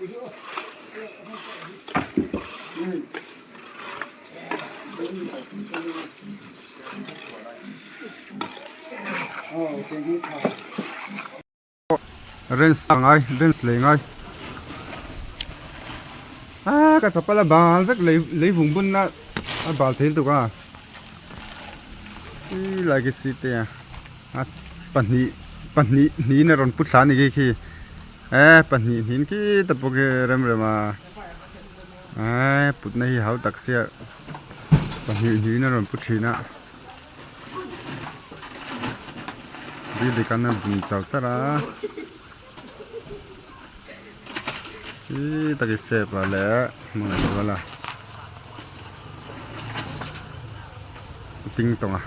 Rens a ngai rens lei ngai ah ka chapal a bal vek lei lei vung bun na a bal thei lutuk a ti lai khi si te a a pahnih pahnih hnihin a rawn pu thla a ni khi khi eh pahnih hnihin khi ta pawh khi rem rem a eh putna hi hau tak sia pahnih hnihin a rawn pu thin a. Building an bun char char a khi tak hi step ah leh hmun a zual a ting tawng a.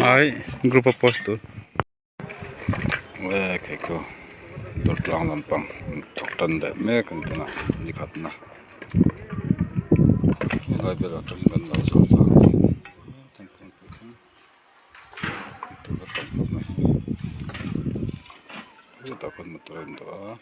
Ai group a post tur. Awle kei chu Durtlang lampang thawk tan leh mek an tuna ni khatna helai velah atangin kan lo zawh chang thin thingkung pawh thleng tur a tam khawp mai chutah khawn motor a in dawh a.